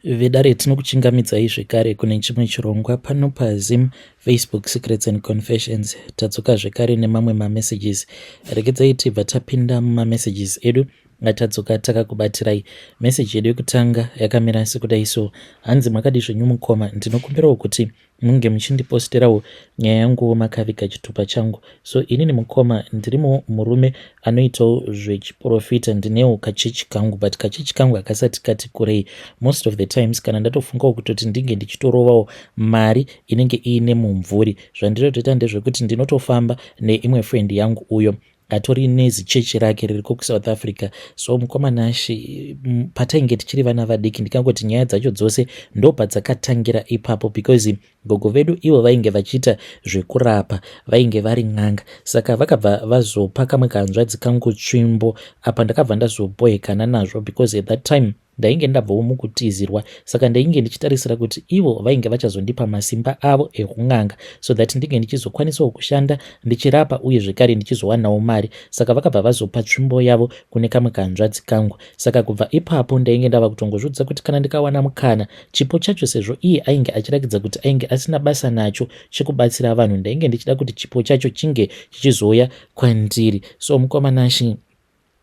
Vedare tinokuchingamidzai zvekare kune chimwe chirongwa pano paZim Facebook Secrets and Confessions. Tadzoka zvekare nemamwe mamessages. Regedzai tibva tapinda mumamessages edu atadzoka takakubatirai. Message yedu yekutanga yakamira sekudai so. Hanzi makadi zvenyu mukoma, ndinokumbirawo kuti munge muchindiposterawo nyaya yanguwo makaviga chitupa changu. So inini mukoma ndirimo murume anoitawo zvechiporofita, ndinewo kachechi kangu, but kachechi kangu hakasati kati kurei. Most of the times kana ndatofungawo kutoti ndinge ndichitorovawo mari inenge iine mumvuri, zvandinotoita ndezvekuti ndinotofamba neimwe friend yangu uyo atori nezichechi rake ririko kuSouth Africa. So mukoma Nashi, patainge tichiri vana vadiki, ndikangoti nyaya dzacho dzose ndopadzakatangira ipapo, because gogo vedu ivo vainge vachiita zvekurapa, vainge vari n'anga. Saka vakabva vazopa kamwe kahanzvadzi kangu tsvimbo. Apa ndakabva ndazobhohekana nazvo because at that time ndainge ndabvawo mukutizirwa, saka ndainge ndichitarisira kuti ivo vainge vachazondipa masimba avo eun'anga so that ndinge ndichizokwanisawo kushanda ndichirapa uye zvekare ndichizowanawo mari. Saka vakabva vazopa tsvimbo yavo kune kamwe kahanzvadzi kangu. Saka kubva ipapo ndainge ndava kutongozviudza kuti kana ndikawana mukana, chipo chacho, sezvo iye ainge achirakidza kuti ainge asina basa nacho chekubatsira vanhu, ndainge ndichida kuti chipo chacho chinge chichizouya kwandiri. So mukoma Nashi,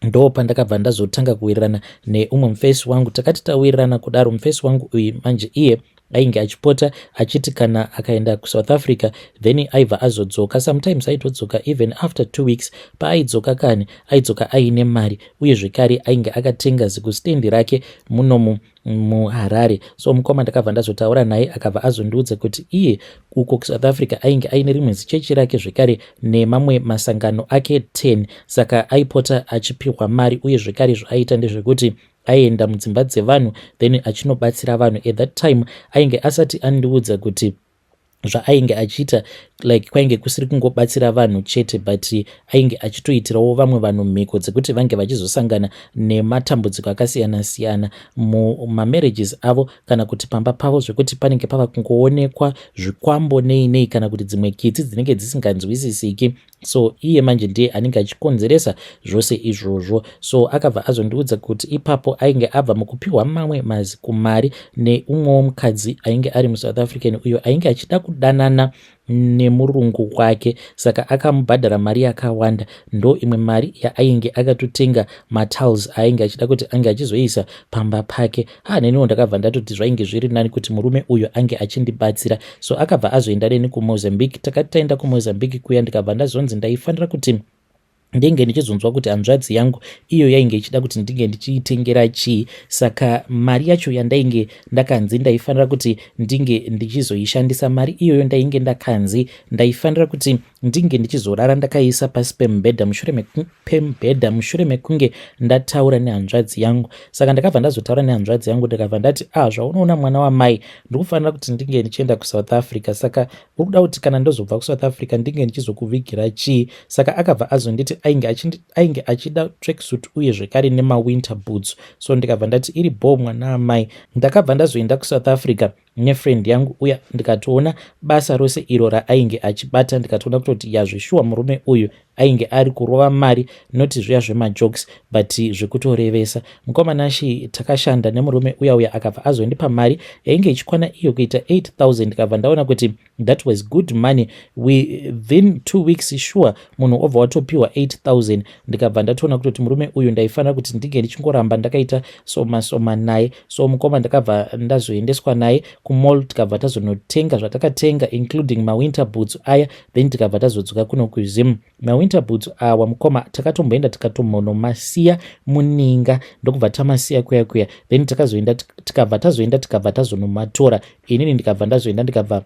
ndo pandakabva ndazotanga kuwirirana neumwe mufesi wangu. Takati tawirirana kudaro, mufesi wangu uyu manje iye ainge achipota achiti kana akaenda kuSouth Africa, then aibva azodzoka. Sometimes aitodzoka even after 2 weeks. Paaidzoka kani, aidzoka aine mari uye zvekare ainge akatenga zikustendi rake munomu muHarare. So mukoma, ndakabva ndazotaura naye, akabva azondiudza kuti iye uko kuSouth Africa ainge aine rimwe zichechi rake zvekare nemamwe masangano ake 10. Saka aipota achipiwa mari uye zvekare zvaaita ndezvekuti aienda mudzimba dzevanhu, then achinobatsira vanhu. At that time ainge asati andiudza kuti zvaainge achiita, like kwainge kusiri kungobatsira vanhu chete, but ainge achitoitirawo vamwe vanhu mhiko dzekuti vange vachizosangana nematambudziko akasiyana-siyana mumamarriages avo kana kuti pamba pavo, zvekuti panenge pava kungoonekwa zvikwambo nei nei kana kuti dzimwe kitsi dzinenge dzisinganzwisisiki. So iye manje ndiye anenge achikonzeresa zvose izvozvo. So akabva azondiudza kuti ipapo ainge abva mukupiwa mamwe mazikumari neumwewo mukadzi ainge ari muSouth African, uyo ainge achida kudanana nemurungu wake. Saka akamubhadhara mari yakawanda. Ndo imwe mari yaainge akatotenga matiles ainge achida kuti ange achizoisa pamba pake. Ha, neniwo ndakabva ndatoti zvainge zviri nani kuti murume uyo ange achindibatsira. So akabva azoenda neni kuMozambique. Takati taenda kuMozambique kuya, ndikabva ndazonzi ndaifanira kuti ndinge ndichizonzwa kuti hanzvadzi yangu iyo yainge ichida kuti ndinge ndichiitengera chii. Saka mari yacho yandainge ndakanzi ndaifanira kuti ndinge ndichizoishandisa, mari iyoyo ndainge ndakanzi ndaifanira kuti ndinge ndichizorara ndakaisa pasi pemubhedha, mushure pemubhedha, mushure mekunge ndataura nehanzvadzi yangu. Saka ndakabva ndazotaura nehanzvadzi yangu, ndikabva ndati, "Ah, zvaunoona mwana wamai, ndikufanira kuti ndinge ndichienda kuSouth Africa. Saka uri kuda kuti kana ndozobva kuSouth Africa ndinge ndichizokuvigira chii?" Saka akabva azonditi ainge achida tracksuit uye zvekare nemawinter boots. So ndikabva ndati, "Iri bho, mwana amai." Ndakabva ndazoenda kuSouth Africa nefriend yangu uya, ndikatoona basa rose iro raainge achibata, ndikatoona kutoti yazveshuwa murume uyu ainge ari kurova mari, noti zviya zvemajokes, but zvekutorevesa. Mukoma Nashi, takashanda nemurume uya uya, akabva azondipa mari yainge ichikwana iyo kuita 8000. Ndikabva ndaona kuti that was good money within 2 weeks. Sure, munhu obva watopiwa 8000. Ndikabva ndatoona kutoti murume uyu ndaifanira kuti ndinge ndichingoramba ndakaita soma soma naye. So mukoma, ndakabva ndazoendeswa naye kumall, tikabva tazonotenga zvatakatenga, including mawinter boots aya. Then tikabva tazodzoka kuno kuZim. Mawinter boots awa, mukoma, takatomboenda tikatombonomasiya muninga, ndokubva tamasiya kuya kuya. Then takazoenda, tikabva tazoenda, tikabva tazonomatora. Inini ndikabva ndazoenda, ndikabva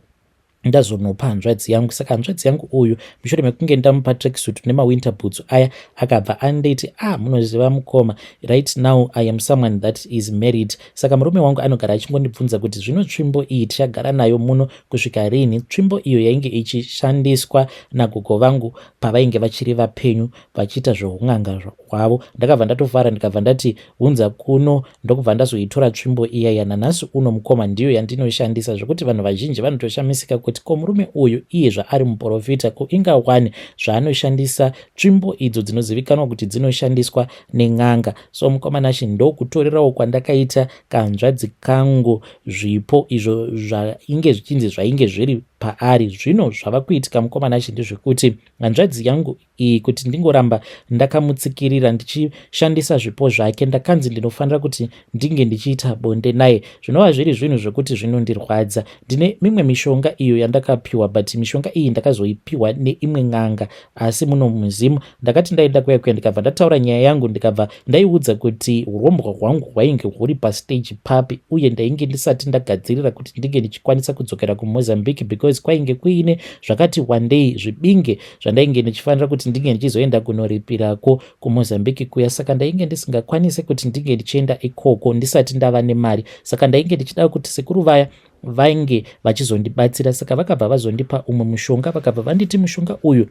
ndazonopa hanzvadzi yangu. Saka hanzvadzi yangu uyu, mushure mekunge ndamupa tracksuit nemawinter boots aya, akabva anditi, "Ah, munoziva mukoma, right now I am someone that is married. Saka murume wangu anogara achingondibvunza kuti zvino tsvimbo iyi tichagara nayo muno kusvika rini?" Tsvimbo iyo yainge ichishandiswa nagogo vangu pavainge vachiri vapenyu, vachiita zveun'anga hwavo. Ndakabva ndatofara, ndikabva ndati, "Hunza kuno." Ndokubva ndazoitora tsvimbo iyaya. Nanhasi uno, mukoma, ndiyo yandinoshandisa, zvekuti vanhu vazhinji vanotoshamisika. Kuti ko murume uyu iye zvaari muprofita, ko inga wani zvaanoshandisa tsvimbo idzo dzinozivikanwa kuti dzinoshandiswa nen'anga? So mukoma Nashe, ndokutorerawo kwandakaita kahanzvadzi kangu zvipo izvo zvainge zvichinzi zvainge zviri paari. Zvino zvava kuitika, mukoma Nashe, ndezvekuti hanzvadzi yangu iyi, kuti ndingoramba ndakamutsikirira ndichishandisa zvipo zvake, ndakanzi ndinofanira kuti ndinge ndichiita bonde naye, zvinova zviri zvinhu zvekuti zvinondirwadza. Ndine mimwe mishonga iyo yandakapiwa, but mishonga iyi ndakazoipiwa neimwe n'anga, asi muno muZimu. Ndakati ndaenda kuya kuya, ndikabva ndataura nyaya yangu, ndikabva ndaiudza kuti urombwa hwangu hwainge huri pastage papi, uye ndainge ndisati ndagadzirira kuti ndinge ndichikwanisa kudzokera kuMozambique, because kwainge kuine zvakati wandei zvibinge zvandainge ndichifanira kuti ndinge ndichizoenda kunoripirako kuMozambique kuya. Saka ndainge ndisingakwanisi kuti ndinge ndichienda ikoko ndisati ndava nemari. Saka ndainge ndichida kuti sekuru vaya vainge vachizondibatsira. Saka vakabva vazondipa umwe mushonga, vakabva vanditi, "Mushonga uyu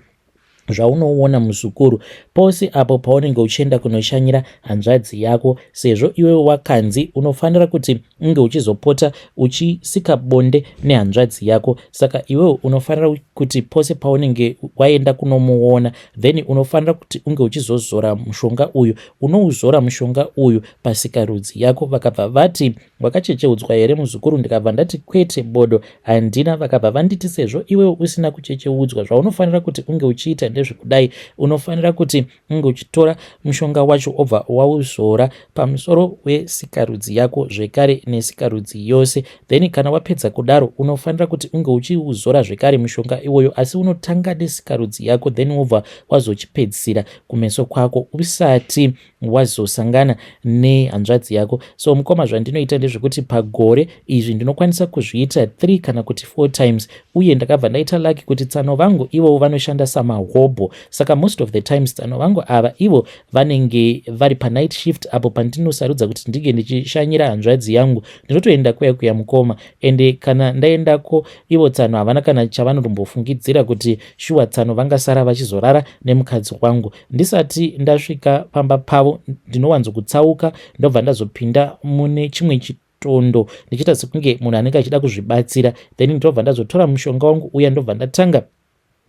zvaunouona, muzukuru, pose apo paunenge uchienda kunoshanyira hanzvadzi yako, sezvo iwewe wakanzi unofanira kuti unge uchizopota uchisika bonde nehanzvadzi yako, saka iwewe unofanira kuti pose paunenge waenda kunomuona, then unofanira kuti unge uchizozora mushonga uyu. Unouzora mushonga uyu pasikarudzi yako." Vakabva vati, "Wakachecheudzwa here, muzukuru?" Ndikabva ndati, "Kwete bodo, handina." Vakabva vanditi, "Sezvo iwewe usina kuchecheudzwa, zvaunofanira kuti unge uchiita ndezvekudai: unofanira kuti unge uchitora mushonga wacho, obva wauzora pamusoro wesikarudzi yako zvekare nesikarudzi yose. Then kana wapedza kudaro, unofanira kuti unge uchiuzora zvekare mushonga iwoyo, asi unotanga nesikarudzi yako, then wobva wazochipedzisira kumeso kwako usati wazosangana nehanzvadzi yako." So mukoma, zvandinoita ndezvekuti pagore izvi ndinokwanisa kuzviita 3 kana kuti 4 times. Uye ndakabva ndaita lucky kuti tsano vangu ivowo vanoshanda samahobho, saka most of the times tsano vangu ava ivo vanenge vari panight shift. Apo pandinosarudza kuti ndinge ndichishanyira hanzvadzi yangu, ndinotoenda kuya kuya, mukoma. Ende kana ndaendako, ivo tsano havana kana chavanotombofungidzira kuti shuwa tsano vangasara vachizorara nemukadzi wangu. Ndisati ndasvika pamba pavo, ndinowanzokutsauka, ndobva ndazopinda mune chimwe chitondo ndichiita sekunge munhu anenge achida kuzvibatsira. Then ndobva ndazotora mushonga wangu uya, ndobva ndatanga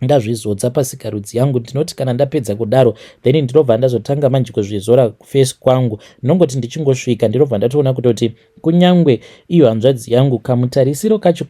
ndazvizodza pasikarudzi yangu. Ndinoti kana ndapedza kudaro, then ndinobva ndazotanga manje kuzvizora kuface kwangu. Ndinongoti ndichingosvika, ndinobva ndatoona kutoti kunyangwe iyo hanzvadzi yangu, kamutarisiro kacho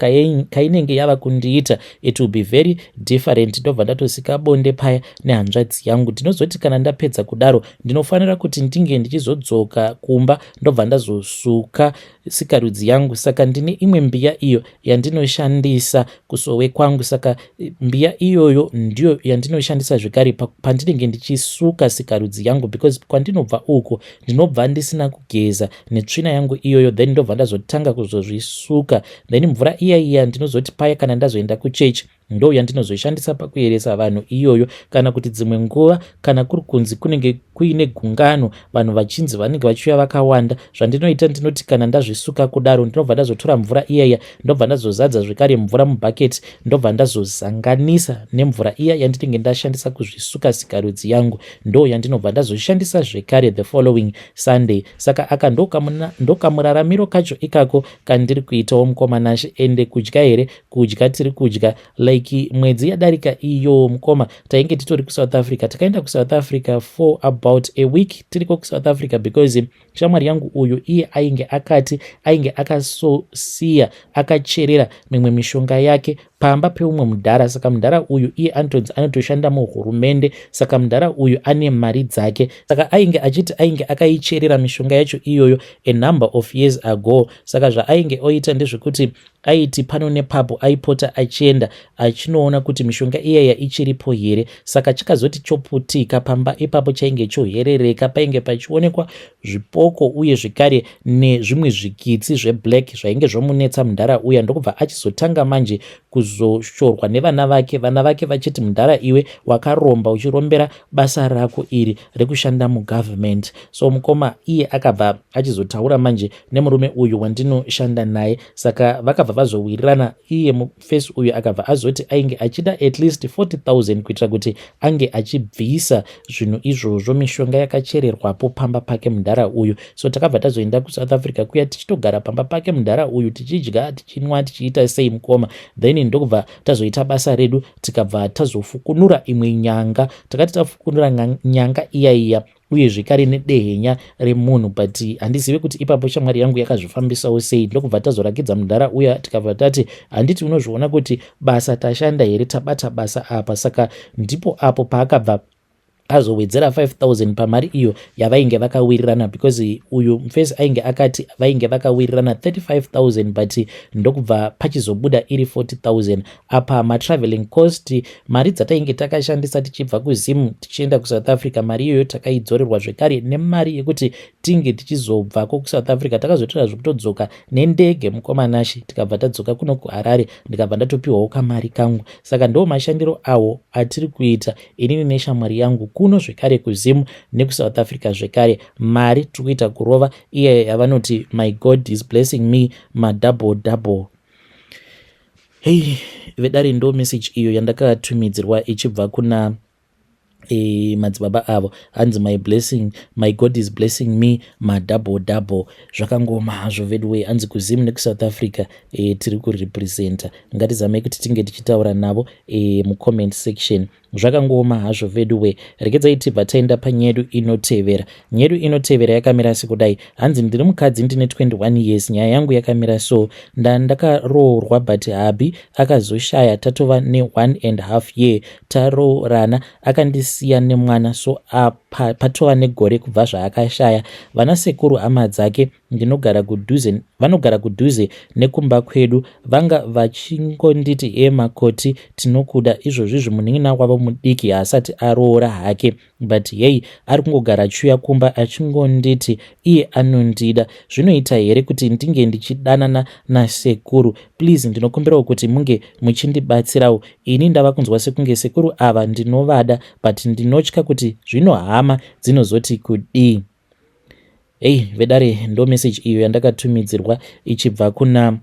kainenge yava kundiita, it will be very different. Ndobva ndatosika bonde paya nehanzvadzi yangu. Ndinozoti kana ndapedza kudaro, ndinofanira kuti ndinge ndichizodzoka kumba, ndobva ndazosuka sikarudzi yangu. Saka ndine imwe mbiya iyo yandinoshandisa kusowe kwangu. Saka mbiya iyoyo ndiyo yandinoshandisa zvekare pandinenge ndichisuka sikarudzi yangu, because kwandinobva uko ndinobva ndisina kugeza netsvina yangu iyoyo. Then ndobva ndazotanga kuzozvisuka. Then mvura iya iya, ndinozoti paya kana ndazoenda kuchechi, ndo yandinozoishandisa pakuyeresa vanhu iyoyo, kana kuti dzimwe nguva kana kuri kunzi kunenge kuine gungano, vanhu vachinzi vanenge vachiuya vakawanda, zvandinoita, ndinoti kana ndazvisuka kudaro, ndinobva ndazotora mvura iyaiya, ndobva ndazozadza zvekare mvura mubhaketi, ndobva ndazozanganisa nemvura iya yandinenge ndashandisa kuzvisuka sikarudzi yangu. Ndo yandinobva ndazoshandisa zvekare the following Sunday. Saka aka ndokamuraramiro kacho ikako kandiri kuitawo, mukoma Nashe. Ende kudya here? Kudya tiri kudya. Like mwedzi yadarika iyo, mukoma, tainge titori kuSouth Africa. Takaenda kuSouth Africa for about a week tiriko kuSouth Africa, because shamwari yangu uyu iye ainge akati ainge akasosiya akacherera mimwe mishonga yake pamba peumwe mudhara. Saka mudhara uyu iye anotonzi anotoshanda muhurumende, saka mudhara uyu ane mari dzake. Saka ainge achiti ainge akaicherera mishonga yacho iyoyo a number of years ago. Saka zvaainge oita ndezvekuti aiti pano nepapo aipota achienda achinoona kuti mishonga iyaya ichiripo here. Saka chakazoti choputika pamba ipapo, chainge choherereka, painge pachionekwa zvipoko uye zvekare nezvimwe zvikitsi zveblack zvainge zvomunetsa mudhara uya. Ndokubva achizotanga manje kuzoshorwa nevana vake, vana vake vachiti, "Mudhara iwe, wakaromba uchirombera basa rako iri rekushanda mugovernment." So mukoma, iye akabva achizotaura manje nemurume uyu wandinoshanda naye. Saka vakabva vazowirirana. Iye mufesi uyu akabva azoti ainge achida at least 40 000 kuitira kuti ange achibvisa zvinhu izvozvo, mishonga yakachererwapo pamba pake mudhara uyu. So takabva tazoenda kuSouth Africa kuya, tichitogara pamba pake mudhara uyu, tichidya, tichinwa, tichiita sei, mukoma. Then Ndokubva tazoita basa redu, tikabva tazofukunura imwe nyanga. Takati tafukunura nyanga iya iya uye zvekare nedehenya remunhu, but handizive kuti ipapo shamwari yangu yakazvifambisawo sei. Ndokubva tazorakidza mudhara uya, tikabva tati, "Handiti unozviona kuti basa tashanda here? Tabata basa apa." Saka ndipo apo paakabva azowedzera 5000 pamari iyo yavainge vakawirirana, because uyu mufesi ainge akati vainge vakawirirana 35,000, but ndokubva pachizobuda iri 40,000. Apa matraveling cost, mari dzatainge takashandisa tichibva kuZimu tichienda kuSouth Africa, mari iyoyo takaidzorerwa zvekare, nemari yekuti tinge tichizobvako kuSouth Africa. Takazotora zvekutodzoka nendege, mukomanashi, tikabva tadzoka kuno kuHarare, ndikabva ndatopiwawo kamari kangu. Saka ndo mashandiro awo atiri kuita inini neshamwari yangu kuno zvekare kuZimu nekuSouth Africa zvekare. Mari tiri kuita kurova iye yavanoti, "My God is blessing me madouble double." Hei vedare, ndo message iyo yandakatumidzirwa ichibva kuna madzibaba avo. Hanzi, "My blessing, my God is blessing me madouble double." Zvakangoma hazvo veduway. Hanzi kuZimu nekuSouth Africa tiri kurepresenta. Ngatizamei kuti tinge tichitaura navo mucomment section. Zvakangooma hazvo veduwe. Regedzai tibva taenda panyedu inotevera. Nyedu inotevera yakamira sekudai. Hanzi, "Ndiri mukadzi, ndine 21 years. Nyaya yangu yakamira so: ndandakaroorwa, but hubby akazoshaya tatova ne1 and half year taroorana. Akandisiya nemwana, so apa patova negore kubva zvaakashaya. Vana sekuru, hama dzake, ndinogara kudhuze, vanogara kudhuze nekumba kwedu. Vanga vachingonditi, 'E makoti, tinokuda.' Izvozvizvi munin'ina wavo mudiki haasati aroora hake, but hei, ari kungogara achiuya kumba achingonditi iye anondida. Zvinoita here kuti ndinge ndichidanana nasekuru? Please, ndinokumbirawo kuti munge muchindibatsirawo. Ini ndava kunzwa sekunge sekuru ava ndinovada, but ndinotya kuti zvino hama dzinozoti kudii?" Hei vedare, ndo message iyo yandakatumidzirwa ichibva kuna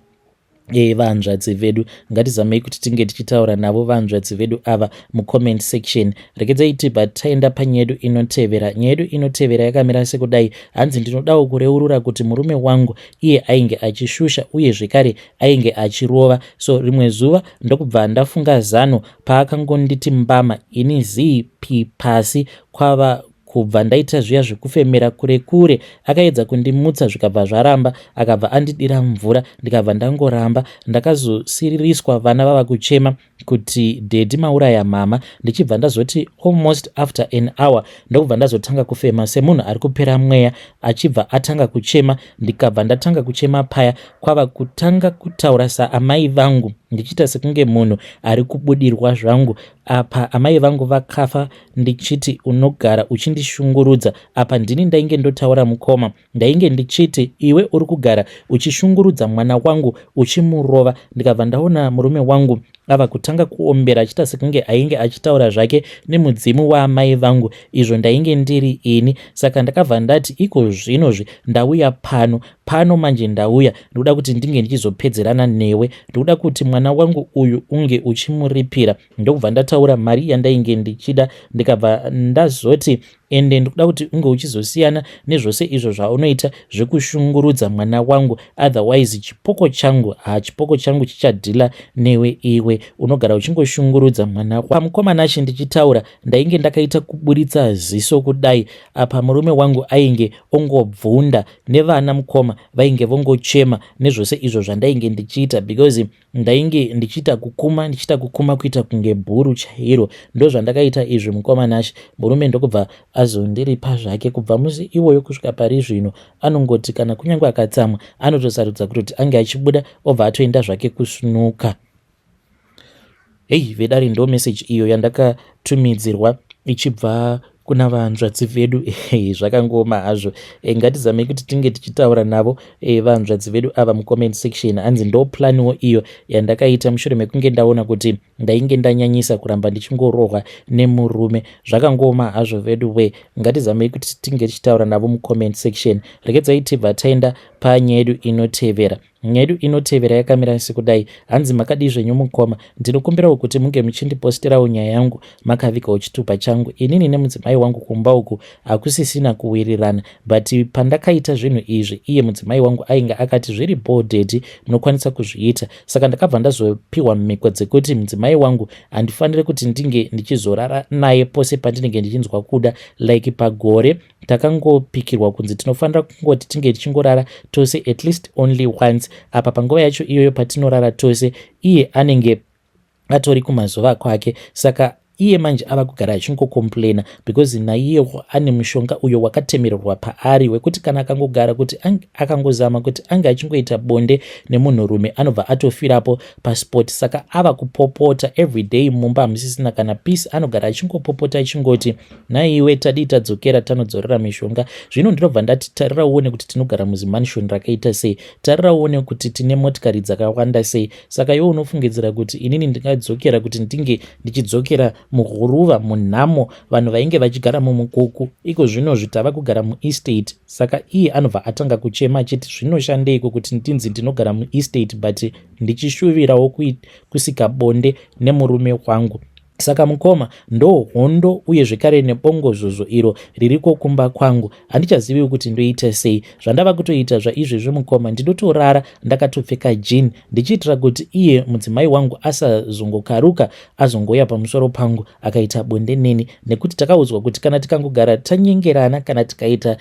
vanzvadzi vedu. Ngatizamei kuti tinge tichitaura navo vanzvadzi vedu ava mucomment section. Regedzai tibva taenda panyedu inotevera. Nyedu inotevera yakamira sekudai. Hanzi, "Ndinodawo kureurura kuti murume wangu iye ainge achishusha uye zvekare ainge achirova. So rimwe zuva ndokubva ndafunga zano. Paakangonditi mbama, ini zipi pasi, kwava kubva ndaita zviya zvekufemera kure kure. Akaedza kundimutsa, zvikabva zvaramba. Akabva andidira mvura, ndikabva ndangoramba. Ndakazosiririswa vana vava kuchema kuti, 'Daddy, mauraya mama.' Ndichibva ndazoti almost after an hour, ndokubva ndazotanga kufema semunhu ari kupera mweya, achibva atanga kuchema, ndikabva ndatanga kuchema paya, kwava kutanga kutaura saamai vangu, ndichiita sekunge munhu ari kubudirwa zvangu. Apa amai vangu vakafa, ndichiti, 'Unogara uchindishungurudza.' Apa ndini ndainge ndotaura, mukoma. Ndainge ndichiti, 'Iwe uri kugara uchishungurudza mwana wangu, uchimurova.' Ndikabva ndaona murume wangu ava kutanga kuombera, achiita sekunge ainge achitaura zvake nemudzimu waamai vangu, izvo ndainge ndiri ini. Saka ndakabva ndati, 'Iko zvinozvi ndauya pano pano manje, ndauya ndikuda kuti ndinge ndichizopedzerana newe. Ndikuda kuti mwana wangu uyu unge uchimuripira.' Ndokubva ndataura mari yandainge ndichida, ndikabva ndazoti, 'Ende ndikuda kuti unge uchizosiyana nezvose izvo zvaunoita zvekushungurudza mwana wangu, otherwise chipoko changu, ha, chipoko changu chichadhila newe. Iwe unogara uchingoshungurudza mwana.' Pamukomanashi ndichitaura, ndainge ndakaita kuburitsa ziso kudai. Apa murume wangu ainge ongobvunda, nevana, mukoma, vainge vongochema nezvose izvo zvandainge ndichiita, because ndainge ndichiita kukuma, ndichiita kukuma kuita kunge bhuru chairo. Ndozvandakaita izvi, mukomanashi. Murume ndokubva azondiripa zvake. Kubva musi iwoyo kusvika pari zvino, anongoti kana kunyange akatsamwa, anotosarudza kutoti ange achibuda, obva atoenda zvake kusunuka." Hei vedare, ndo message iyo yandakatumidzirwa ichibva kuna vanzvadzi vedu. Zvakangoma hazvo. Ngatizamei kuti tinge tichitaura navo vanzvadzi vedu ava mucomment section. Hanzi, "Ndo planiwo iyo yandakaita mushure mekunge ndaona kuti ndainge ndanyanyisa kuramba ndichingorohwa nemurume." Zvakangoma hazvo vedu we. Ngatizamei kuti tinge tichitaura navo mucomment section. Regedzai tibva taenda panyaya yedu inotevera. Nyaya yedu inotevera yakamira sekudai. Hanzi makadii zvenyu mukoma, ndinokumbirawo kuti munge muchindiposterawo nyaya yangu makavigawo chitupa changu. Inini nemudzimai wangu kumba uku hakusisina kuwirirana, but pandakaita zvinhu izvi iye mudzimai wangu ainge akati zviri bho daddy, munokwanisa kuzviita. Saka ndakabva ndazopiwa mhiko dzekuti mudzimai wangu handifaniri kuti ndinge ndichizorara naye pose pandinenge ndichinzwa kuda, like pagore takangopikirwa kunzi tinofanira kungoti tinge tichingorara tose at least only once. Apa panguva yacho iyoyo patinorara tose, iye anenge atori kumazuva kwake. Saka iye manje ava kugara achingocomplaina because naiyewo ane mushonga uyo wakatemererwa paari wekuti kana akangogara kuti akangozama kuti ange achingoita bonde nemunhurume, anobva atofirapo paspot. Saka ava kupopota everyday, mumba hamusisina kana peace. Anogara achingopopota achingoti, "Naiwe, tadii tadzokera tanodzorera mishonga?" Zvino ndinobva ndati, "Tarira uone kuti tinogara muzimansion rakaita sei, tarira uone kuti tine motikari dzakawanda sei. Saka iwe unofungidzira kuti inini ndingadzokera kuti ndinge ndichidzokera muhuruva, munhamo, vanhu vainge vachigara mumukuku? Iko zvinozvi tava kugara muestate." Saka iye anobva atanga kuchema achiti, "Zvinoshandeiko kuti ndinzi ndinogara muestate but ndichishuvirawo kusika bonde nemurume wangu?" Saka mukoma, ndo hondo uye zvekare nebongozozo iro ririko kumba kwangu. Handichazivi kuti ndoita sei. Zvandava kutoita zvaizvezvi mukoma, ndinotorara ndakatopfeka jean ndichiitira kuti iye mudzimai wangu asazongokaruka azongouya pamusoro pangu akaita bonde neni, nekuti takaudzwa kuti kana tikangogara tanyengerana kana tikaita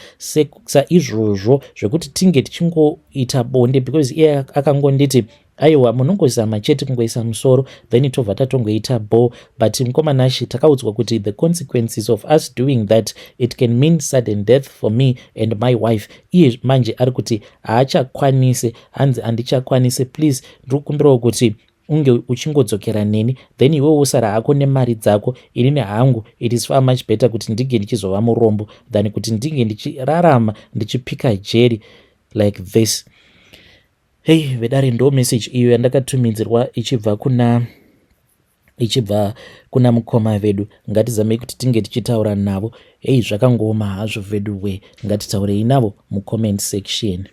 saizvozvo zvekuti tinge tichingoita bonde, because iye akangonditi, "Aiwa, munongozama chete kungoisa musoro, then tobva tatongoita bo." But mukoma Nashi, takaudzwa kuti the consequences of us doing that, it can mean sudden death for me and my wife. Iye manje ari kuti haachakwanisi, hanzi, "Handichakwanisi, please, ndiri kukumbirawo kuti unge uchingodzokera neni, then iwewo usara hako nemari dzako. Inini hangu it is far much better kuti ndinge ndichizova murombo than kuti ndinge ndichirarama ndichipika jeri like this." Hei vedare, ndo message iyo yandakatumidzirwa ichibva kuna mukoma vedu. Ngatizamei kuti tinge tichitaura navo. Hei, zvakangooma hazvo vedu we. Ngatitaurei navo mucomment section.